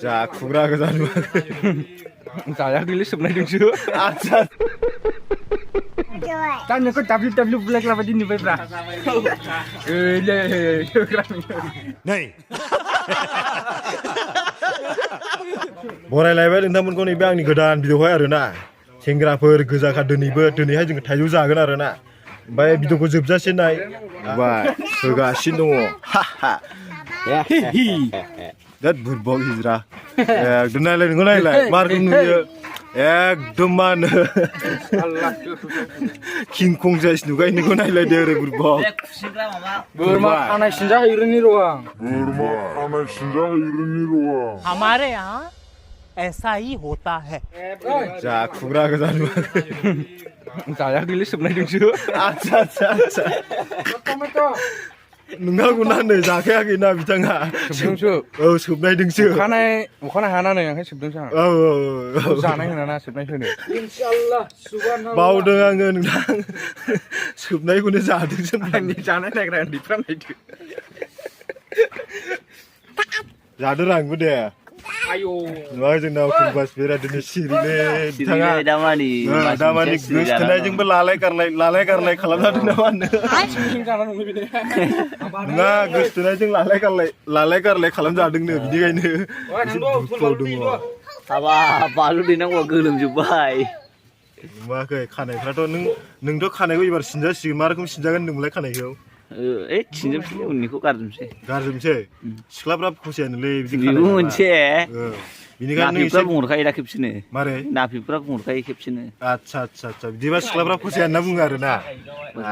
जाखुग्रा गोजा नुवाखै जायाखैलै सोबनायदोंसो आदसा दा नोंखौ WW ब्लेक लाबायदि नुबायब्रा ओइलै नै बरायलायबाय नोंथांमोनखौ नैबे आंनि गोदान भिडिअ'हाय आरोना सेंग्राफोर गोजाखा दिनैहाय जोङो थाइजौ जागोन आरोना ओमफ्राय भिडिअ'खौ जोबजासे नाय होगासिनो दङ हा हा दैद बुरबक हिजरा एकदम नायलाय नोंखौ नायलाय मा रोखोम नुयो एकदम मा होनो किंकं साइज नुगायनिखौ नायलायदो ओरै बुरबक बोरमा खानाय सिनजाहैग्रोनि र' आं हमारे यहाँ ऐसा ही होता है जाखुग्रा गोजा नुवाखै जायाखैलै सोबनायदोंसो आदसा आदसा आदसा नोंथांखौ नै जाखायाखैना बिथाङा सोबदोंसो औ सोबनायदोंसो अखानाय हानानै आंखाय सोबदोंसो आं औ जानाय होनाना सोबनाय होनो बावदों आङो नोंथां सोबनायखौनो जादोंसो आंनि जानाय नायग्रा उन्दैफ्रा नायदो जादों आंबो दे नुवा जोंनाव फुलबास बेरायदों सिरिलै बिथाङा दामानि गोसथोनायजोंबो लालाय गारलाय खालामना दोनना मा नङा गोसथोनायजों लालाय गारलाय खालामजादोंनो बिनिखायनो दङ हाबा बालु दैनांगौ गोलोमजोब्बाय नुवाखै खानायफ्राथ' नोंथ' खानायखौ एबार सिनजासिगोन मा रोखोम सिनजागोन होनदोंमोनलाय खानायखौ थिनजोबसै उननिखौ गारजोबसै सिख्लाफ्रा फसायानोलै बिदि बेबो मोनसे बिनिखायनो नाफिफ्रा बुंहरखायो दा खेबसेनो मारै नाफिफ्रा बुंहरखायो खेबसेनो आदसा बिदिबा सिख्लाफ्रा फसाया होनना बुङो आरोना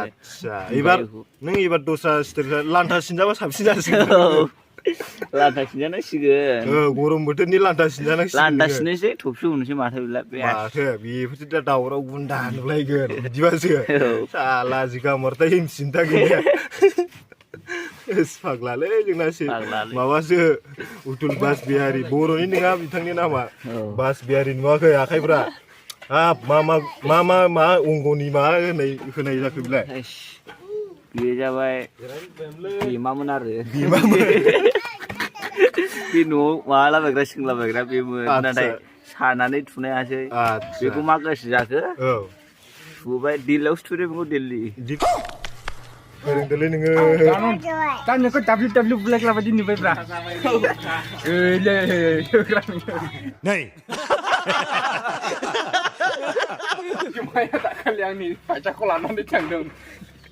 आदसा एबार दस्रा स्टाइल लान्था सिनजाबा साबसिन जासिगोन लान्था सिनजानांसिगोन गरम बोथोरनि लान्था सिनजानांसिगोन लान्था सिननोसै थफि होनोसै माथो बेफोरसो दा दावराव गुन्दा नुलायगोन बिदिबासो साला जिगा मरता हिमसिनथा गैया फाग्लालै जोंनासो माबासो उथुल बासबिहारि बर'नि नङा बिथांनि नामा बासबिहारि नुवाखै आखाइफ्रा हाब मा अंगनि मा होनाय जाखो बेलाय बे जाबाय बिमामोन आरो बे न'आव माबालाबायग्रा सोंलाबायग्रा बेमोन नाथाय सानानै थुनायासै बेखौ मा गोसो जाखो थुबाय दिल्लीयाव थुदो बेखौ दिल्ली फोरोंदोलै नोङो दा नोंखौ WW ब्लेक लाबायदि नुबायब्रा ओइलै नै जुमाया दाखालि आंनि फैसाखौ लानानै थांदों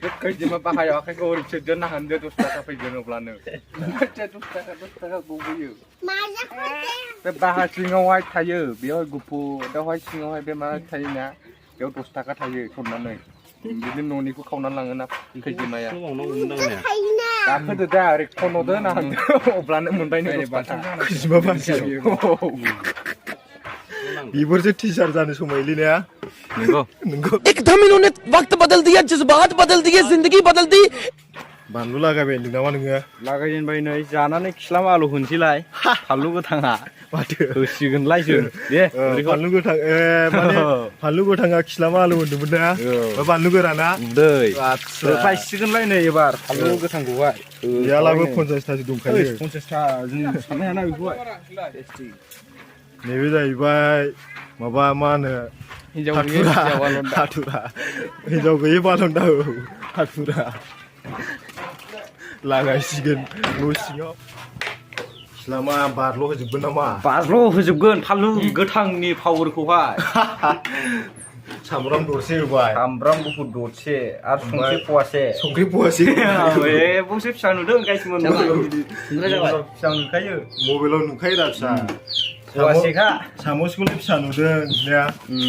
बे खैजिमा बाहायाव आखाइखौ ओरै सोदोना हानदो 10 थाखा फैगोन अब्लानो 10 थाखा गबोयो बे बाहा सिङावहाय थायो बेयाव गुफुरावहाय सिङावहाय बे मा थायोना बेयाव 10 थाखा थायो सरनानै बिदिनो न'निखौ खावनानै लाङोना खैजिमाया गाखोदो दा ओरै खन'दो ना हानदो अब्लानो मोनबाय नो खैजिमा बासियाव बेफोरसो टिचार जानो समायलै ना नंगौ एकदम इन्होंने वक्त बदल दिया जज्बात बदल दिए जिंदगी बदल दी बानलु लागायबाय होनदों नामा नोङो लागायजेनबाय नै जानानै खिलाम आलु होनसैलाय फानलु गोथाङा माथो होसिगोनलाय जों दे फानलु गोथां माने फानलु गोथाङा खिलामा आलु होनदोंमोन ना बानलु गोराना दै होफायसिगोनलाय नै एबार फानलु गोथांखौहाय गैयालाबो 50थासो दंखायो 50था जों साननो हाया बेखौहाय नैबे जाहैबाय माबा मा होनो हाथुरा हिनजाव गैयै बालन्दा हाथुरा लागायसिगोन न' सिङाव खिलामा बारल' होजोबगोन नामा बारल' होजोबगोन फानलु गोथांनि पावारखौहाय सामब्राम दरसे होबाय सामब्राम गुफुर दरसे आरो संख्रि फवासे बंसे फिसा नुदों गाइसमोन फिसा नुखायो मबाइलाव नुखायो दा फिसा फवासेखा सामसखौलाय फिसा नुदों नुनाया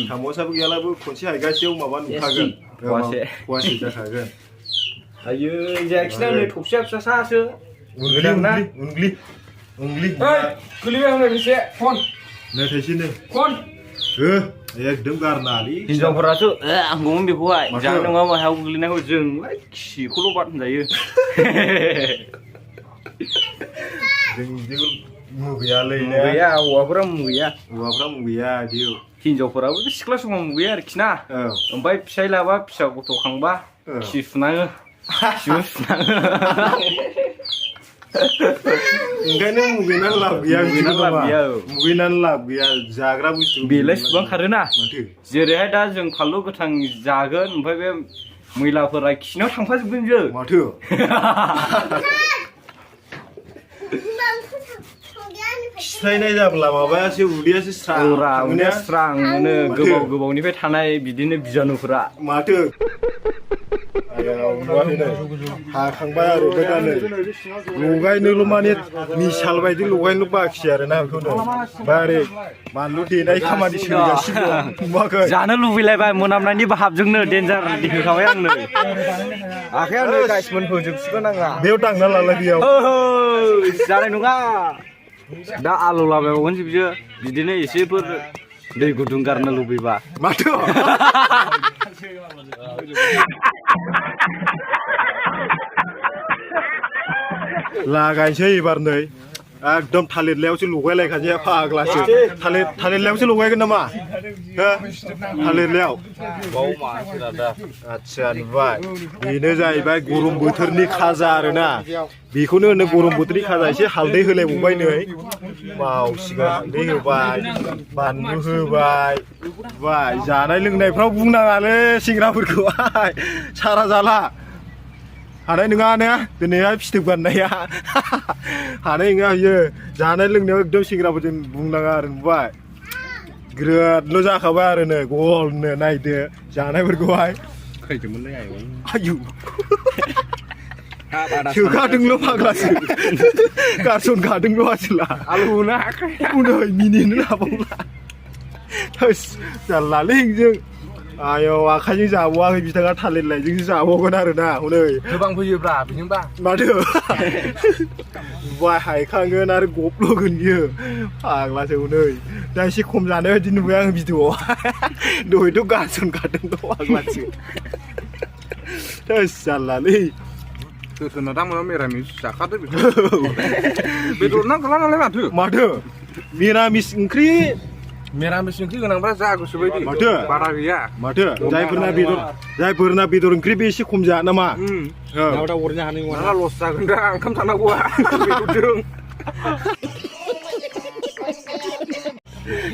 सामसाबो गैयालाबो खनसे हायगासेयाव माबा नुखागोन फवासे जाखागोन आयो जायाखिना नै थफिया फिसासो उंग्लि गोलैबाय आंनो एसे फन नै थाइसेनो फन एकदम गारनालै हिनजावफोरासो आंगौमोन बेखौहाय जानो नङा हायाव गोग्लैनायखौ जोंलाय खिखौल' बाद होनजायो जों बिदिखौ मुगैयालै गैया हौवाफोरा मुगैया बिदि हिनजावफोराबो बे सिख्ला समाव मुगैया आरोखि ना ओमफ्राय फिसाइ लाबा फिसा गथ' खांबा खि सुनाङो ओंखायनो मुगैनानै लाब गैया मुगैनानै लाब गैया औ मुगैनानै लाब गैया जाग्रा बुस्थु बेलाय सुबां खारोना माथो जेरैहाय दा जों फानलु गोथां जागोन ओमफ्राय बे मैलाफोरा खिनायाव थांफाजोबगोन जों माथो खिस्रायनाय जाब्ला माबायासो उदैयासो स्रां उदैया स्रां मोनो गोबावनिफ्राय थानाय बिदिनो बिजानुफोरा माथो हाखांबाय आरो गोदानै लगायनोल' माने मिसाल बायदि लगायनोल' बाखि आरोना बेखौनो बारे बानलु देनाय खामानि सोलिगासिनो दं नुवाखै जानो लुबैलायबाय मोनामनायनि भाबजोंनो देन्जार देखायखाबाय आंनो आखायानो गाइसमोन होजोबसिगोन आंहा बेयाव दांना लालाय बेयाव जानाय नङा दा आलु लाबायबावगोनसो बियो बिदिनो एसेफोर दै गुदुं गारनो लुबैबा माथो लागायनोसै एबार नै एकदम थालिरलायावसो लगायलायखानोसै फाग्लासो थालिरलायावसो लगायगोन नामा हो थालिरलायाव आदसा नुबाय बेनो जाहैबाय गरम बोथोरनि खाजा आरोना बेखौनो होनो गरम बोथोरनि खाजा एसे हालदै होलायबावबाय नै मावसिगोन हालदै होबाय बानलु होबाय जानाय लोंनायफ्राव बुंनाङालै सेंग्राफोरखौहाय सारा जाला हानाय नङा ने दिनैहाय फिथोब गाननाया हानाय नङा बियो जानाय लोंनायाव एकदम सेंग्राफोरजों बुंनाङा आरो नुबाय ग्रोदल' जाखाबाय आरो नै गलनो नायदो जानायफोरखौहाय आयु सोखादोंल' फाग्लासो गारसनखादोंल' आसोला आलुना आखाया उनै मिनिनो लाबावला जारलालै जों आयौ आखाइजों जाबावाखै बिथाङा थालिर लाइजोंसो जाबावगोन आरोना हनै गोबां फैयोब्रा बिदिबा माथो हायखांगोन आरो गब्ल'गोन बियो फाग्लासो हनै दा एसे खम जानाय बायदि नुबाय आं भिडिअ'आव दहायथ' गारसनखादोंल' फाग्लासो जारलालै सोरना दा माबा मिरामिस जाखादो बेदर नांगौला नालाय माथो मिरामिस ओंख्रि मिरामिस ओंख्रि गोनांब्रा जा गोसो बायदि माथो बारा गैया माथो जायफोरना बेदर ओंख्रि बे एसे खम जा नामा दा अरनो हानाय नङा लस जागोन दा ओंखाम थानांगौआ बेदरजों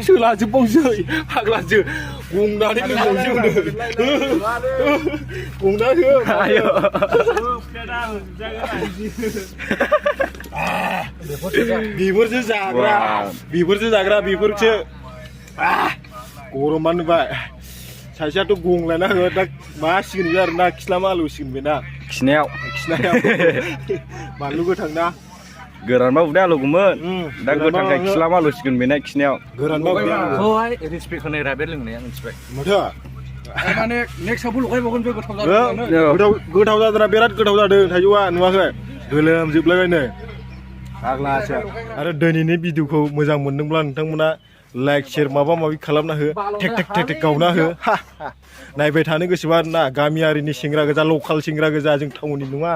सोलाजोबबावसै फाग्लासो गंनानै लोंबावसै गंनानै बेफोरसो जाग्रा बेफोरसो गरमानो बाय सासेयाथ' गंलायना हो दा मासिगोन बे आरोना खिस्ला मालुसिगोन बेना खिनायाव बानलु गोथां ना गोरानबा उदै आलौगौमोन दा गोथांखाय खिला मालुसिगोन बेना खिनायाव गोरानबा रिसपेक्ट होनायरा बे लोंनाया मिथिबाय माथो माने नेक्स्टआवबो लगायबावगोन बे गोथाव जादों बिराद गोथाव जादों थाइजौआ नुवाखै गोलोमजोबलायबायनो फाग्लासो आरो दिनैनि भिडिअखौ मोजां मोनदोंब्ला नोंथांमोना लाइक शेयार माबा माबि खालामना हो टेक टेक गावना हो नायबाय थानो गोसोबा आरोना गामियारिनि सेंग्रा गोजा लकेल सेंग्रा गोजा जों टाउननि नङा